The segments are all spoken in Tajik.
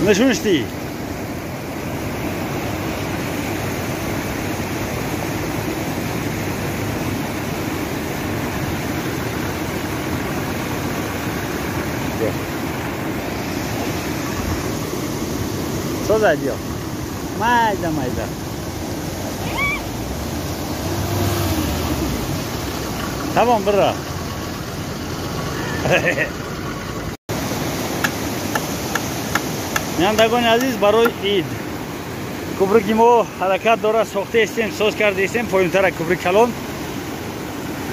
Нешониш ти. Созай биё. Майда, майда. Тамом, бира. Бинандагони азиз, барои ид кубрики мо ҳаракат дорад, сохтаистем, соз кардаистем, поёнтара кубрик калон.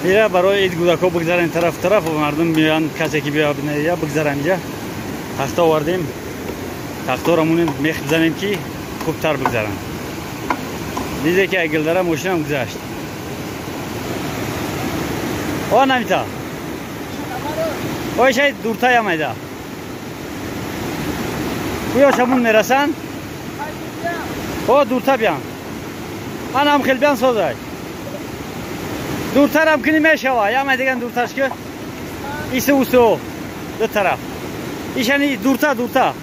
Ира барои ид кӯдакҳо бигзаранд тараф тараф, мардум меоянд, касе ки биёяд бигзаранд инҷа. Тахта овардем, тахторо монем, мех бизанем ки хубтар бигзаранд. Диде ки агилдара мошинам гузашт. О, намита. Ой, шай дурта ямайда. Куё шамун мерасанд? О, дурта биям. Анам хел биям созай. Дуртарам кини мешава. Ямай диган дурташ ки. Иси усо. Ду тараф. Ишани дурта, дурта.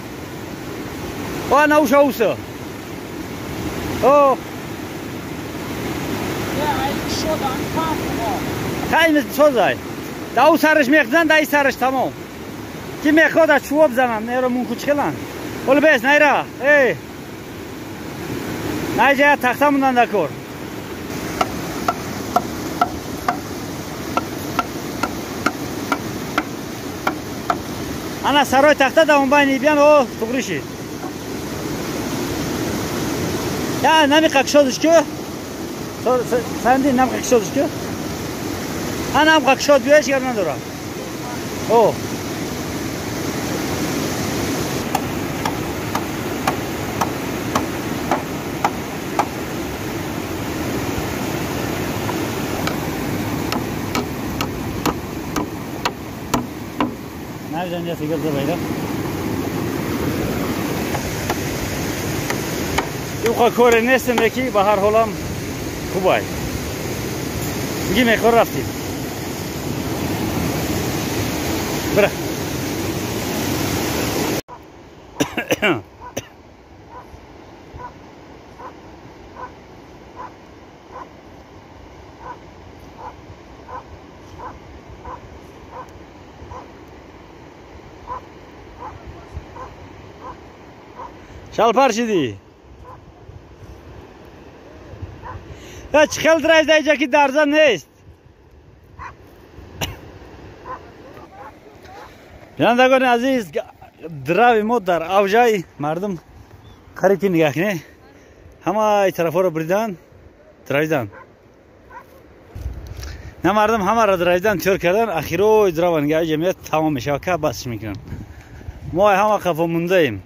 О, науша усо. О. Хайм созай. Да у сараш мехзан, да и сараш тамом. Ки меход аз чӯб занам, неро мунку чхелан. Ол бес, найра. Эй. Найҷа тахта мундан дакор. Ана сарой тахта да он байни биан, о, туғри шид. Я нами қакшодиш ку? Санди нам қакшодиш ку? Анам қакшод биёш гап надорам. О. Nereden sigara bayram? Юқа коре нестем, ки ба ҳар ҳолам хубай. Диги мехор рафтим. Бира. Шалпар шидӣ. Я чӣ хел драйз даиҷа ки дарза нест. Бинандагони азиз, драви мо дар авҷай мардум қариб ки нигаҳ кунед, ҳамаи тарафҳоро бридан, дравидан. На мардум ҳамаро дравидан, тёр кардан, ахирои драва нигаҳ ҷамъият тамом мешавад, ка басш мекунанд. Мо ҳама қафо мондаем.